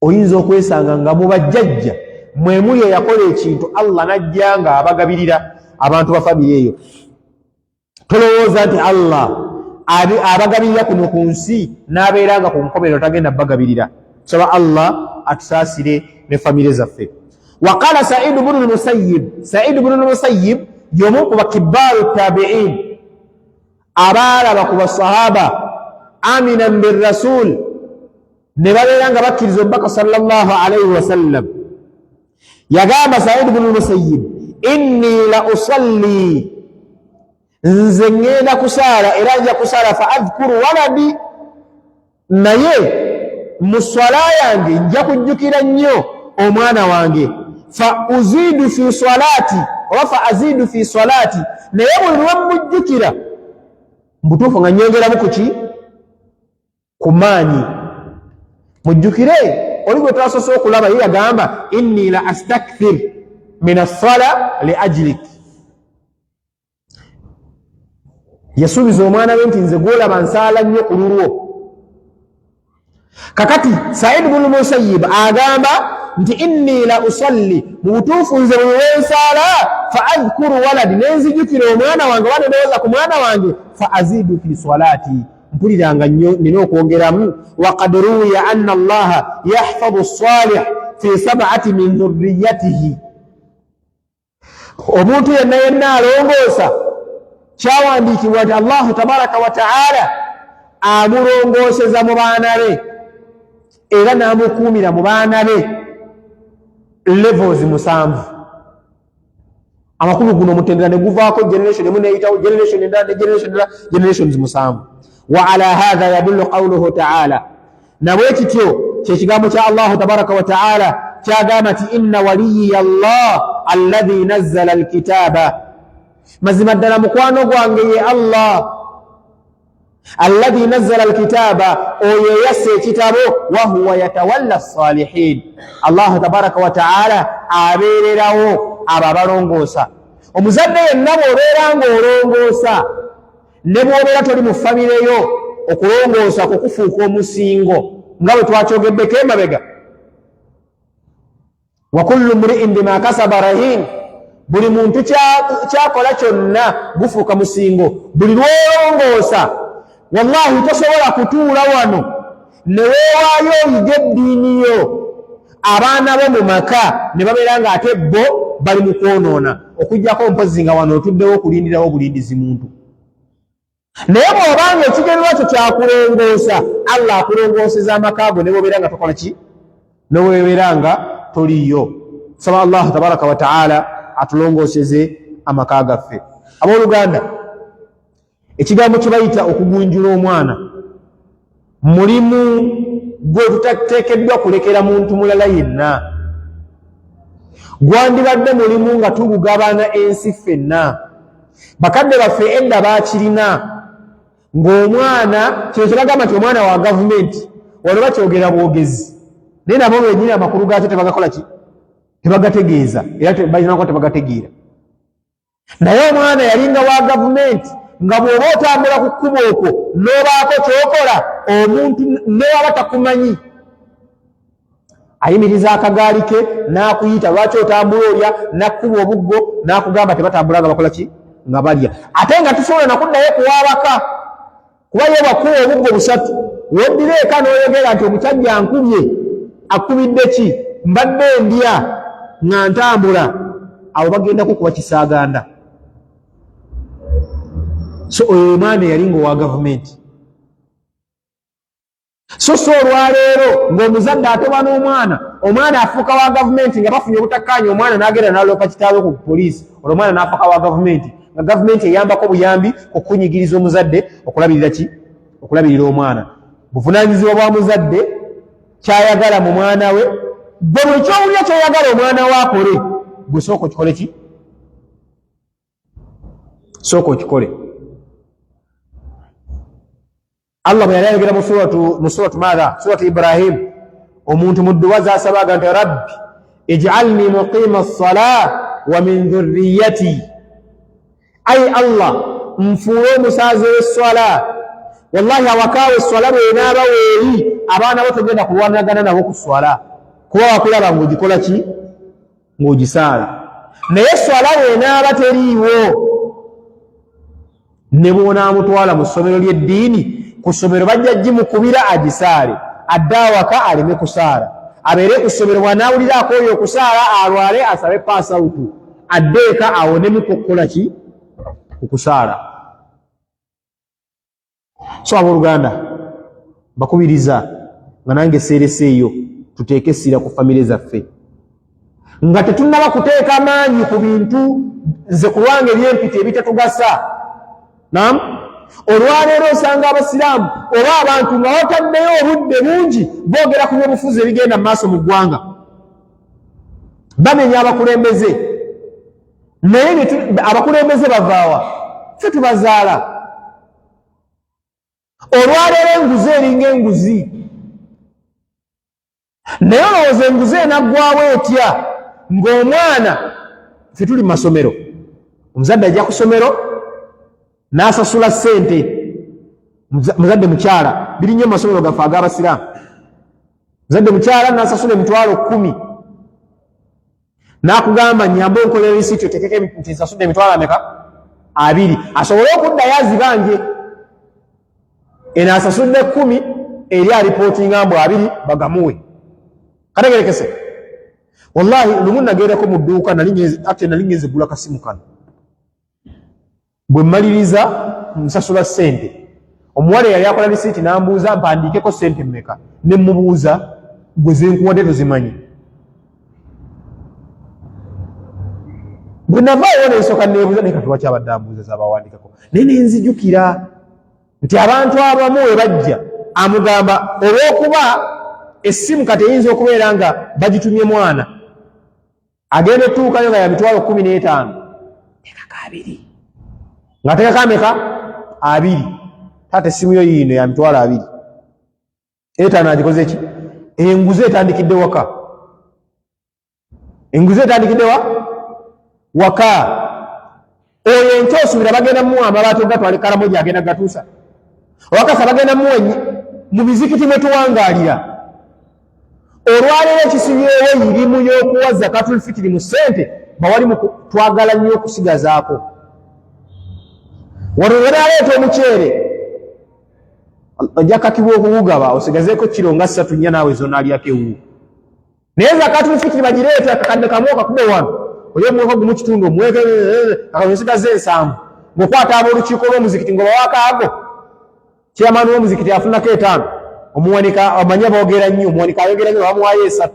[SPEAKER 1] Oyinza okwesanga nga mu bajjajja mwe muli eyakola ekintu, Allah najja nga abagabirira abantu ba famire eyo. Tolowooza nti Allah abagabirira kuno ku nsi n'abeera nga ku nkomerero tagenda bagabirira. Saba Allah atusaasire ne famire zaffe. Waqala Saidu bunu Lmusayib, Saidu bunu Lmusayib y'omu ku bakibaaru tabiin abaalaba ku basahaba, aminan birasul, ne babeera nga bakkiriza omubaka sallallahu alaihi wasallam. Yagamba Saidi bunu Lmusayib, inni la usalli, nze ŋŋenda kusaala era nja kusaala, fa adhkuru waladi, naye mu swala yange nja kujjukira nnyo omwana wange, fa uzidu fi swalaati, oba fa azidu fi swalaati, naye buli lwe mujjukira mbutuufu nga nyongeramu kuki? Ku maanyi. Mujjukire oli gwe twasoose okulaba, ye yagamba, inni la astakthir min assala li ajlik. Yasuubiza omwana we nti nze gwolaba nsaala nnyo ku lulwo. Kakati Saidi bunu Musayib agamba nti inni la usalli, mu butuufu nze buli lwensaala, fa adhkuru waladi, nenzijukira omwana wange oba nendowooza ku mwana wange, fa azidu fi swalaati, mpuliranga nnyo nina okwongeramu. Wakad ruwiya anna Allaha yahfadhu salih fi sab'ati min dhurriyatihi, omuntu yenna yenna alongoosa, kyawandiikibwa nti Allahu tabaraka wa taala amulongooseza mu baana be era n'amukuumira mu baana be levels 7. Amakulu guno omutendera ne guvaako generation emu neyitawo generation endala ne generation endala, generations 7. Wa ala hatha yadullu qawluhu taala, nabwe kityo kyekigambo kya Allahu tabaraka wa taala kyagamba nti inna waliyiya Allah alladhi nazzala alkitaba, mazima ddala mukwano gwange ye Allah alladhi nazzala alkitaba, oyo eyassa ekitabo, wahuwa yatawalla salihin, Allahu tabaraka wa taala abeererawo abo abalongoosa. Omuzadde yenna bw'obeera ng'olongoosa, ne bw'obeera toli mu famire yo, okulongoosa kukufuuka omusingo nga bwe twakyogeddeko emabega. Wa kullu mri'in bima kasaba rahin, buli muntu kyakola kyonna gufuuka musingo. Buli lwolongoosa, wallahi tosobola kutuula wano ne weewaayo oyiga eddiini yo, abaana bo mu maka ne babeera nga ate bo bali mu kwonoona, okuggyako mpozi nga wano otuddewo okulindirawo obulindizi muntu. Naye bw'obanga ekigendererwa kyo kyakulongoosa, Allah akulongooseza amaka go ne bwobeera nga tokola ki, ne bwobeera nga toliyo. Saba Allah tabaraka wa taala atulongooseze amaka gaffe. Abooluganda, ekigambo kye bayita okugunjula omwana. Mulimu gwe tutateekeddwa kulekera muntu mulala yenna. Gwandibadde mulimu nga tugugabana ensi ffenna. Bakadde baffe edda baakirina ng'omwana, kino kye bagamba nti omwana wa gavumenti, wano bakyogera bwogezi, naye nabo benyini amakulu gaakyo tebagakola ki, tebagategeeza, era balina kuba tebagategeera. Naye omwana yalinga wa gavumenti, nga bw'oba otambula ku kkubo okwo n'obaako ky'okola, omuntu newaba takumanyi ayimiriza akagaali ke n'akuyita, lwaki otambula olya, n'akkuba obuggo n'akugamba tebatambula nga bakola ki, nga balya. Ate nga tusobola nakuddayo kuwaabaka, kuba ye bwakuba obuggo busatu, woddira eka n'oyogera nti omusajja ankubye, akubidde ki, mbadde ndya nga ntambula, abo bagenda kukuba kisaaganda. So oyo omwana eyali nga owa gavumenti. So si olwaleero ng'omuzadde atoba n'omwana, omwana afuuka wa gavumenti nga bafunye obutakkaanya, omwana n'agenda n'aloopa kitaawe ku poliisi, olwo omwana n'afuuka wa gavumenti, nga gavumenti eyambako buyambi okukunyigiriza omuzadde okulabirira ki, okulabirira omwana. Buvunaanyizibwa bwa muzadde kyayagala mu mwana we. Gwe buli kyowulira kyoyagala omwana we akole, gwe sooka okikole ki, sooka okikole. Allah bwe yali ayogera mu suratu maatha, suratu Ibrahim, omuntu mu dduwa zasabaga nti rabbi ij'alni muqima ssala wa min dhurriyati, ai Allah nfuule omusaazi w'esswala. Wallahi awakaawo esswala bwenaaba weeri, abaana bo togenda kulwanagana nabo ku swala, kuba wakulaba ng'ogikola ki, ng'ogisaala. Naye esswala bwenaaba teriiwo, ne bw'onaamutwala mu ssomero ly'eddiini, ku ssomero bajja gimukubira agisaale, adde awaka aleme kusaala, abeere ku ssomero, bw'anaawulira akooye okusaala alwale asabe paasawutu, adde eka awonemu kukukola ki, okusaala. So abooluganda, mbakubiriza nga nange seereseeyo, tuteeke essira ku famire zaffe nga tetunnaba kuteeka maanyi ku bintu nze ku lwange ebyempita ebitatugasa. Nam olwaleero osanga abasiraamu oba abantu nga bataddeyo obudde bungi boogera ku byobufuzi ebigenda mu maaso mu ggwanga, banenya abakulembeze, naye abakulembeze bavaawa? Ffe tubazaala. Olwaleero enguzi eringa enguzi, naye olowooza enguzi enaggwawo etya ng'omwana ffe tuli mu masomero, omuzadde ajja ku ssomero n'asasula ssente, muzadde mukyala, biri nnyo mu masomero gaffe ag'abasiraamu, muzadde mukyala n'asasula 100,000 n'akugamba nyamba onkolera risiiti otekeko nti nsasudde emitwalo ameka, 20, asobole okuddayo azibanje. Eno asasudde 10, eri alipootinga mbu 20 bagamuwe. Kategerekese. Wallahi lumu nagendako mu dduuka, ate nali ngenze gula kasimu kano, bwe mmaliriza nsasula ssente, omuwala eyali akola risiiti n'ambuuza mpandiikeko ssente mmeka, ne mmubuuza gwe zenkuwadde tozimanyi. Bwe navaawo nensooka neebuuza, naye kati lwaki abadde ambuuza z'abawandikako? Naye nenzijukira nti abantu abamu we bajja amugamba olw'okuba essimu kati eyinza okubeera nga bagitumye mwana, agenda otuukayo nga ya 150,000, tekako 20, nga tekako ameka, 20. Taata essimu yo yiino ya 25,000, agikoze ki? Enguzi etandikidde waka, enguzi etandikidde wa waka. Oyo enkya osuubira bagenda muwa amabaati ogatwala ekaramoja, agenda gatuusa owakasa, bagenda muwa mu mizikiti mwe tuwangaalira. Olwaleero ekisibyewo irimu y'okuwa zakatul fitiri mu ssente, bawali twagala nnyo okusigazaako. Wano wenaaleeta omuceere, ojja kakibwa okugugaba osigazeeko kiro nga 3 4 naawe zonaalyako ewuwo. Naye zakatul fitiri bagireeta akakadde kamu okakube wano, oli omuweko gumu kitundu, omuweko akasigaza 70, ng'okwata ab'olukiiko lw'omuzikiti ng'obawaako ago, chairman w'omuzikiti afunako 5, omuwanika omanye boogera nnyo, omuwanika ayogera nnyo bamuwaayo 3,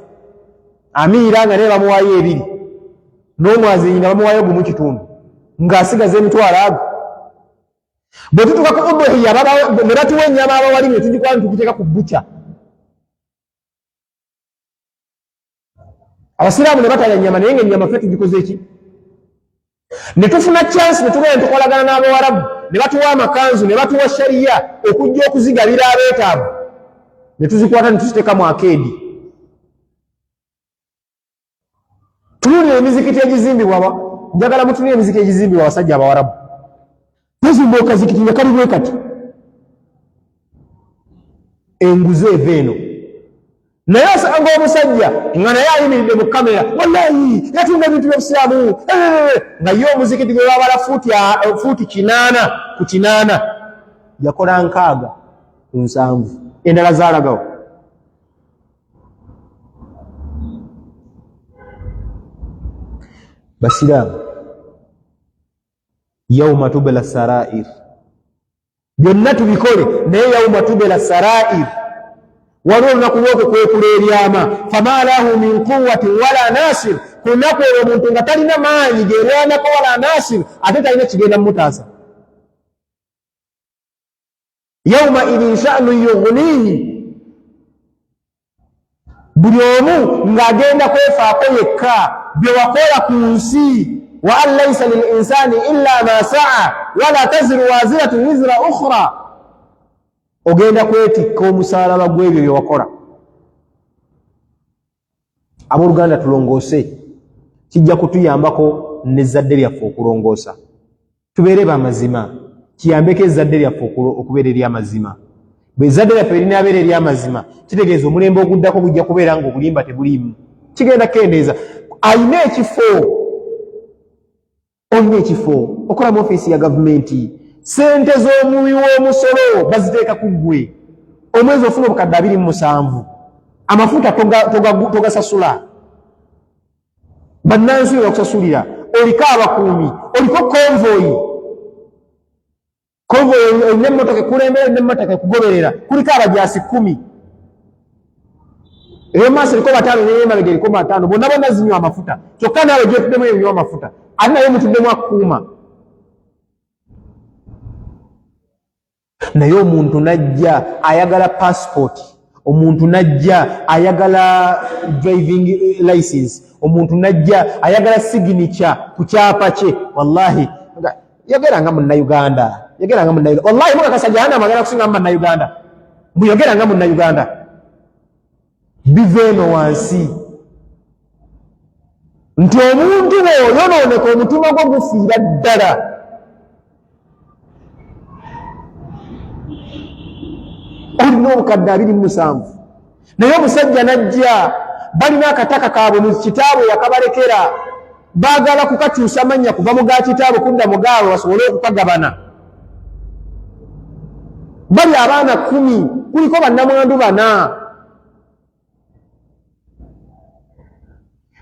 [SPEAKER 1] amiira nga naye bamuwaayo 2, n'omwazinyi nga bamuwaayo gumu kitundu, ng'asigaza emitwalo ago. Bwe tutuuka ku uduhiya ne batuwa ennyama abawali ne tugikwala ne tugiteeka ku bbuca. Abasiraamu ne batalya nnyama, naye nga ennyama ffe tugikoze ki? Ne tufuna chance ne tugenda ne tukolagana n'Abawarabu ne batuwa amakanzu ne batuwa shariya okujja okuzigabira abeetaavu, ne tuzikwata ne tuziteeka mu akeedi. Tunuulira emizikiti egizimbibwa, njagala mutunulire emizikiti egizimbibwa abasajja Abawarabu. Bazimba okazikiti nga kali bwe kati, enguzi eva eno. Naye osanga omusajja nga naye ayimiridde mu kamera, wallahi yatunda ebintu by'obusiraamu, nga ye omuzikiti gwe babala fuuti 80 ku 80 yakola 60 ku 70, endala zaalagawo. Basiraamu, yauma tubela sarair, byonna tubikole, naye yauma tubela sarair, waliwo olunaku lw'okukwekula ebyama. Fama lahu min quwatin wala nasir, ku lunaku olwo omuntu nga talina maanyi gerwanako, wala nasir, ate talina kigenda mumutaasa. Yauma idhin sha'nu yughnihi, buli omu ng'agenda kwefaako yekka bye wakola ku nsi. Wa an laisa lil insani illa ma sa'a wala taziru waziratu wizra ukhra, ogenda kwetikka omusaalaba gw'ebyo bye wakola. Abooluganda, tulongoose, kijja kutuyambako n'ezzadde lyaffe okulongoosa. Tubeere bamazima, kiyambeko ezzadde lyaffe okubeera eryamazima. Bwe ezzadde lyaffe erinaabeera eryamazima, kitegeeza omulembe oguddako gujja kubeera nga obulimba tebuliimu, kigenda kukendeeza. Alina ekifo, olina ekifo, okola mu ofiisi ya gavumenti, sente z'omuwi w'omusolo baziteeka ku ggwe, omwezi ofuna obukadde 27, amafuta togasasula, bannansi bakusasulira, oliko abakuumi, oliko konvoyi, konvoyi olina emmotoka ekulembera, olina emmotoka ekugoberera, kuliko abajaasi 10, ey'omumaaso eriko 5 n'ey'emabega eriko 5, bonna bonna zinywa amafuta, kyokka naawe gyotuddemu enywa amafuta, ate naye mutuddemu akuuma. Naye omuntu najja ayagala passport, omuntu najja ayagala driving license, omuntu najja ayagala signature ku kyapa kye. Wallahi yogera nga Munnayuganda, yogera nga Munnayuganda. Wallahi mukakasa jahannama agenda kusinga mu Bannayuganda. Muyogera nga Munnayuganda, biva eno wansi nti omuntu bw'oyonooneka omutima gwo gufiira ddala. Olina obukadde 27, naye omusajja najja, balina akataka kaabwe mu kitaabwe yakabalekera, baagala kukakyusa mannya kuva mu ga kitaabwe kudda mu gaabwe basobole okukagabana. Bali abaana 10, kuliko bannamwandu 4,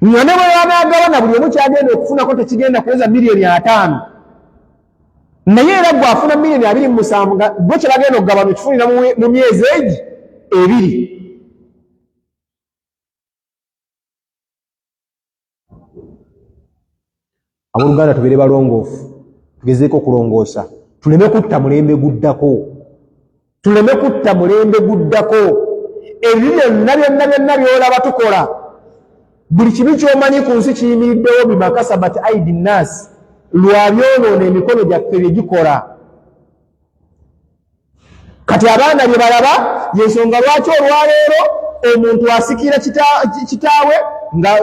[SPEAKER 1] nga ne bwe banaagabana buli omu kyagenda okufunako tekigenda kuweza miliyoni 50. Naye era gwe afuna miliyoni 27, nga gwe kye bagenda okugabana okifunira mu myezi egi 2. Abooluganda, tubeere balongoofu, tugezeeko okulongoosa, tuleme kutta mulembe guddako, tuleme kutta mulembe guddako. Ebyo byonna byonna byonna byolaba tukola, buli kibi kyomanyi ku nsi kiyimiriddewo bima kasabat aidi nnaasi, lwa byonoona emikono gyaffe bye gikola. Kati abaana bye balaba, yensonga lwaki olwaleero omuntu asikira kitaawe nga